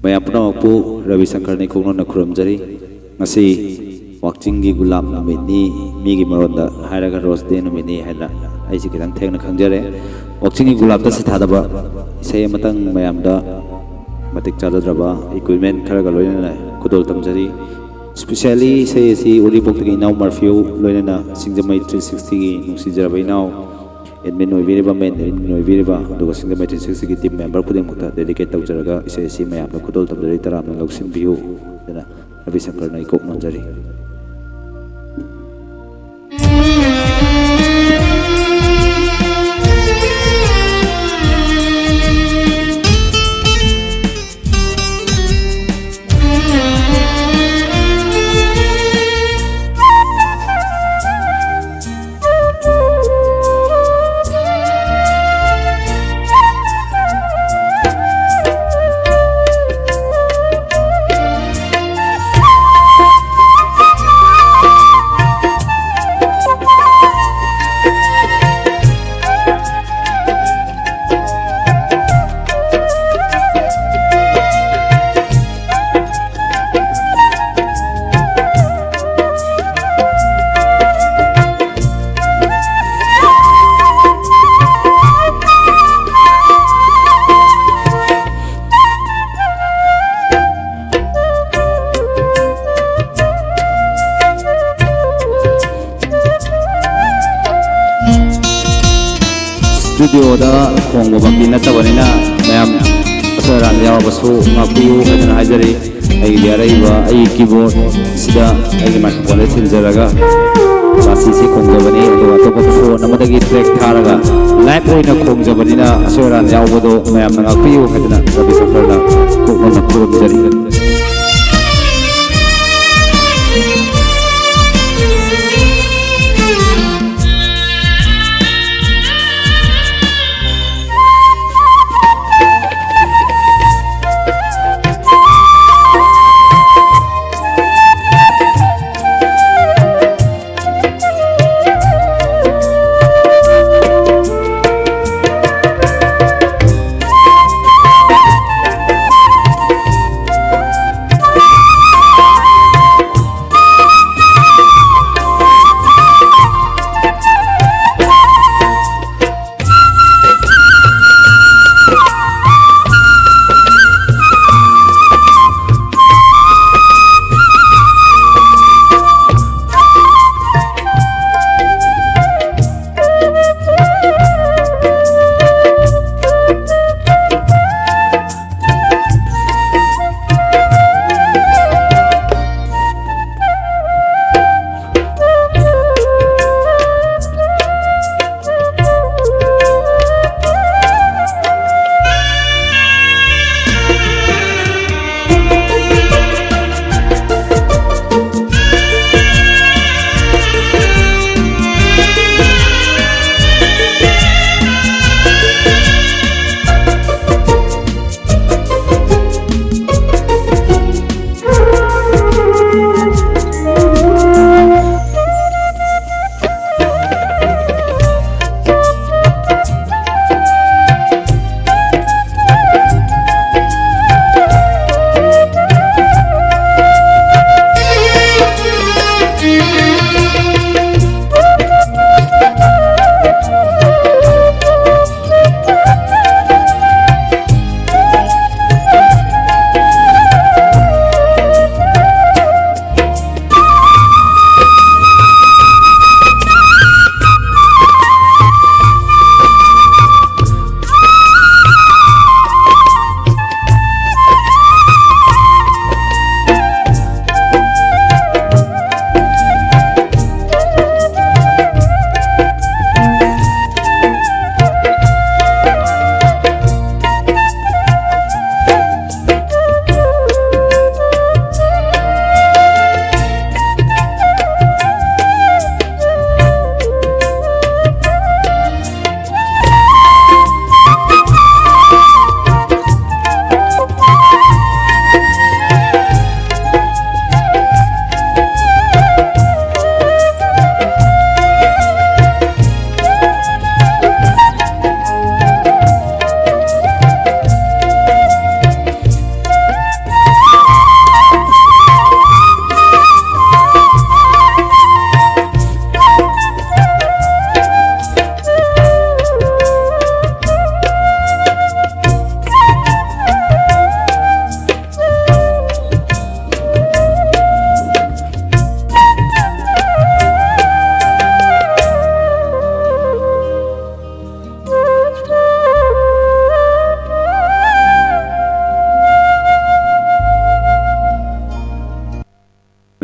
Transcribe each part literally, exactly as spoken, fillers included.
ꯃꯌꯥꯝ ꯄꯨꯝꯅꯃꯛꯄꯨ ꯔꯕꯤ ꯁꯪꯀꯔꯅ ꯏꯀꯣꯛꯅꯅ ꯈꯨꯔꯨꯝꯖꯔꯤ꯫ ꯉꯁꯤ ꯋꯥꯛꯆꯤꯡꯒꯤ ꯒꯨꯂꯥꯞ ꯅꯨꯃꯤꯠꯅꯤ, ꯃꯤꯒꯤ ꯃꯔꯣꯟꯗ ꯍꯥꯏꯔꯒ ꯔꯣꯁ ꯗꯦ ꯅꯨꯃꯤꯠꯅꯤ ꯍꯥꯏꯅ ꯑꯩꯁꯦ ꯈꯤꯇꯪ ꯊꯦꯡꯅ ꯈꯪꯖꯔꯦ꯫ ꯋꯥꯛꯆꯤꯡꯒꯤ ꯒꯨꯂꯥꯞꯇ ꯁꯤꯊꯥꯗꯕ ꯏꯁꯩ ꯑꯃꯇꯪ ꯃꯌꯥꯝꯗ ꯃꯇꯤꯛ ꯆꯥꯖꯗ꯭ꯔꯕ ꯏꯀ꯭ꯋꯤꯞꯃꯦꯟ ꯈꯔꯒ ꯂꯣꯏꯅꯅ ꯈꯨꯗꯣꯜ ꯇꯝꯖꯔꯤ꯫ ꯏꯁꯄꯤꯁꯦꯜꯂꯤ ꯏꯁꯩ ꯑꯁꯤ ꯎꯔꯤꯄꯣꯛꯇꯒꯤ ꯏꯅꯥꯎ ꯃꯔꯐꯤꯌꯨ ꯂꯣꯏꯅꯅ ꯁꯤꯡꯖꯃꯩ ꯊ꯭ꯔꯤ ꯁꯤꯛꯁꯇꯤꯒꯤ ꯅꯨꯡꯁꯤꯖꯔꯕ ꯏꯅꯥꯎ ꯑꯦꯗꯃꯤꯟ ꯑꯣꯏꯕꯤꯔꯤꯕ, ꯃꯦꯟ ꯑꯦꯗꯃꯤꯟ ꯑꯣꯏꯕꯤꯔꯤꯕ, ꯑꯗꯨꯒ ꯁꯤꯡꯖꯃꯩ ꯊ꯭ꯔꯤ ꯁꯤꯛꯁꯇꯤꯒꯤ ꯇꯤꯝ ꯃꯦꯝꯕꯔ ꯈꯨꯗꯤꯡꯃꯛꯇ ꯗꯦꯗꯤꯀꯦꯠ ꯇꯧꯖꯔꯒ ꯏꯁꯩ ꯑꯁꯤ ꯃꯌꯥꯝꯗ ꯈꯨꯗꯣꯜ ꯇꯝꯖꯔꯤ, ꯇꯔꯥꯝꯅ ꯂꯧꯁꯤꯟꯕꯤꯌꯨ ꯍꯥꯏꯗꯅ ꯔꯕꯤ ꯁꯪꯀꯔꯅ ꯏꯀꯣꯛ ꯅꯣꯟꯖꯔꯤ꯫ ꯁ꯭ꯇꯨꯗꯤꯑꯣꯗ ꯈꯣꯡꯕꯃꯛꯇꯤ ꯅꯠꯇꯕꯅꯤꯅ, ꯃꯌꯥꯝ ꯑꯁꯣꯏ ꯑꯔꯥꯟ ꯌꯥꯎꯔꯕꯁꯨ ꯉꯥꯛꯄꯤꯌꯨ ꯍꯥꯏꯗꯨꯅ ꯍꯥꯏꯖꯔꯤ꯫ ꯑꯩꯒꯤ ꯑꯔꯩꯕ, ꯑꯩꯒꯤ ꯀꯤꯕꯣꯔꯗꯁꯤꯗ ꯑꯩꯒꯤ ꯃꯥꯏꯀ꯭ꯔꯣꯐꯣꯟꯗ ꯊꯤꯟꯖꯔꯒ ꯃꯁꯤꯁꯤ ꯈꯣꯡꯖꯕꯅꯤ, ꯑꯗꯨꯒ ꯑꯇꯣꯞꯄ ꯐꯣꯟ ꯑꯃꯗꯒꯤ ꯇ꯭ꯔꯦꯛ ꯊꯥꯔꯒ ꯂꯥꯏꯚ ꯑꯣꯏꯅ ꯈꯣꯡꯖꯕꯅꯤꯅ, ꯑꯁꯣꯏ ꯑꯔꯥꯟ ꯌꯥꯎꯕꯗꯣ ꯃꯌꯥꯝꯅ ꯉꯥꯛꯄꯤꯌꯨ ꯍꯥꯏꯗꯅ ꯔꯕꯤ ꯁꯪꯀꯔꯅ ꯀꯣꯛꯅꯅ ꯈꯨꯔꯨꯝꯖꯔꯤ꯫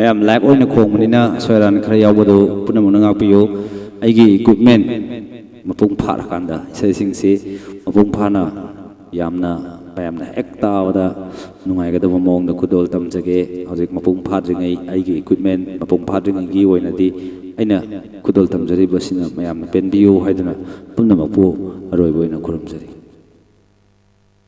ꯌꯥꯝ ꯂꯥꯏꯚ ꯑꯣꯏꯅ ꯈꯣꯡꯕꯅꯤꯅ ꯁꯣꯏꯔꯥꯟ ꯈꯔ ꯌꯥꯎꯕꯗꯨ ꯄꯨꯝꯅꯃꯛꯅ ꯉꯥꯛꯄꯤꯌꯨ꯫ ꯑꯩꯒꯤ ꯏꯀ꯭ꯋꯤꯞꯃꯦꯟ ꯃꯄꯨꯡ ꯐꯥꯔꯀꯥꯟꯗ ꯏꯁꯩꯁꯤꯡꯁꯤ ꯃꯄꯨꯡ ꯐꯥꯅ ꯌꯥꯝꯅ ꯃꯌꯥꯝꯅ ꯍꯦꯛ ꯇꯥꯕꯗ ꯅꯨꯡꯉꯥꯏꯒꯗꯕ ꯃꯑꯣꯡꯗ ꯈꯨꯗꯣꯜ ꯇꯝꯖꯒꯦ꯫ ꯍꯧꯖꯤꯛ ꯃꯄꯨꯡ ꯐꯥꯗ꯭ꯔꯤꯉꯩ, ꯑꯩꯒꯤ ꯏꯀ꯭ꯋꯤꯞꯃꯦꯟ ꯃꯄꯨꯡ ꯐꯥꯗ꯭ꯔꯤꯉꯩꯒꯤ ꯑꯣꯏꯅꯗꯤ ꯑꯩꯅ ꯈꯨꯗꯣꯜ ꯇꯝꯖꯔꯤꯕꯁꯤꯅ ꯃꯌꯥꯝꯅ ꯄꯦꯟꯕꯤꯌꯨ ꯍꯥꯏꯗꯨꯅ ꯄꯨꯝꯅꯃꯛꯄꯨ ꯑꯔꯣꯏꯕ ꯑꯣꯏꯅ ꯈꯨꯔꯨꯝꯖꯔꯤ꯫